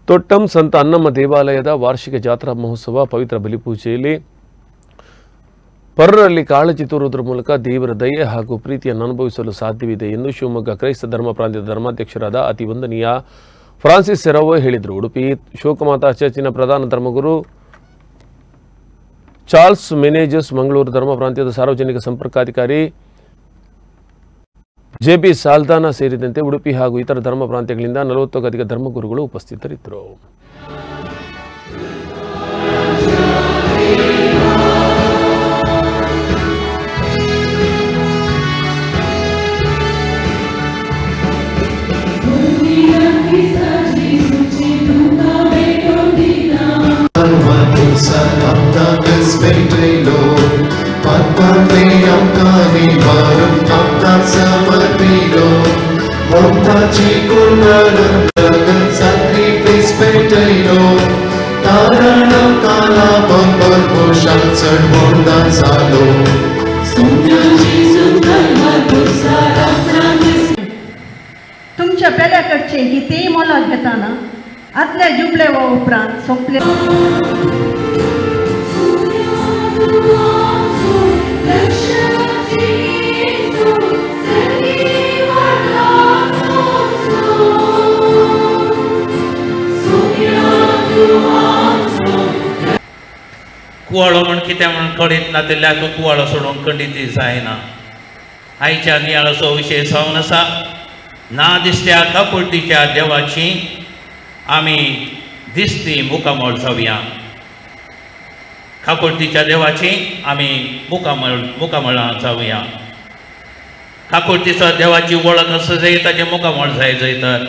ತೊಟ್ಟಂ ಸಂತ ಅನ್ನಮ್ಮ ದೇವಾಲಯದ ವಾರ್ಷಿಕ ಜಾತ್ರಾ ಮಹೋತ್ಸವ ಪವಿತ್ರ ಬಲಿಪೂಜೆಯಲ್ಲಿ ಪರರಲ್ಲಿ ಕಾಳಜಿ ತೋರುವುದರ ಮೂಲಕ ದೇವರ ದಯೆ ಹಾಗೂ ಪ್ರೀತಿಯನ್ನು ಅನುಭವಿಸಲು ಸಾಧ್ಯವಿದೆ ಎಂದು ಶಿವಮೊಗ್ಗ ಕ್ರೈಸ್ತ ಧರ್ಮ ಪ್ರಾಂತ್ಯದ ಧರ್ಮಾಧ್ಯಕ್ಷರಾದ ಅತಿ ವಂದನೀಯ ಫ್ರಾನ್ಸಿಸ್ ಸೆರಾವೋ ಹೇಳಿದರು. ಉಡುಪಿ ಶೋಕಮಾತಾ ಚರ್ಚಿನ ಪ್ರಧಾನ ಧರ್ಮಗುರು ಚಾರ್ಲ್ಸ್ ಮೆನೇಜಸ್, ಮಂಗಳೂರು ಧರ್ಮ ಪ್ರಾಂತ್ಯದ ಸಾರ್ವಜನಿಕ ಸಂಪರ್ಕಾಧಿಕಾರಿ ಜೆಬಿ ಸಾಲ್ದಾನ ಸೇರಿದಂತೆ ಉಡುಪಿ ಹಾಗೂ ಇತರ ಧರ್ಮ ಪ್ರಾಂತ್ಯಗಳಿಂದ 40ಕ್ಕೂ ಅಧಿಕ ಧರ್ಮಗುರುಗಳು ಉಪಸ್ಥಿತರಿದ್ದರು. तुमच्या पेल्याकडचे कितेंय मोलाक घेताना आदल्या जुबले वा उपरांत सोंपले. कुवाळो म्हण कितें म्हण कळीत नातिल्ल्याक कुवाळो सोडूंक खंडीत जायना. आयच्या नियाळाचो विशय जावन आसा ना दिसत्या काकुळटीच्या देवाची आमी दिसती मुखामळ जावया. काकुळटीच्या देवाची आमी मुखामळां जावया. काकुळटीचो देवाची वळख आसा जाय ताचें मुखामळ जाय जाय तर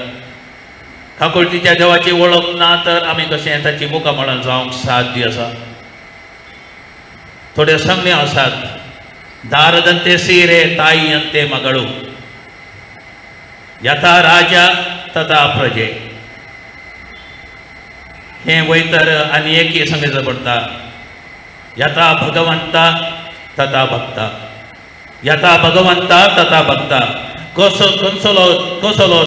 काकुळटीच्या देवाची वळख ना तर आमी कशें ताची मुखामळां जावंक साध्य आसा. थोड्यो संज्ञा आसात. दारदंते सीरे ताई अंते मगळू, यथा राजा तथा प्रजे. हें वयतर आनी एकी सांगचें पडटा. यथा भगवंता तथा भक्ता, यथा भगवंता तथा भक्ता. कसो कसलो कसलो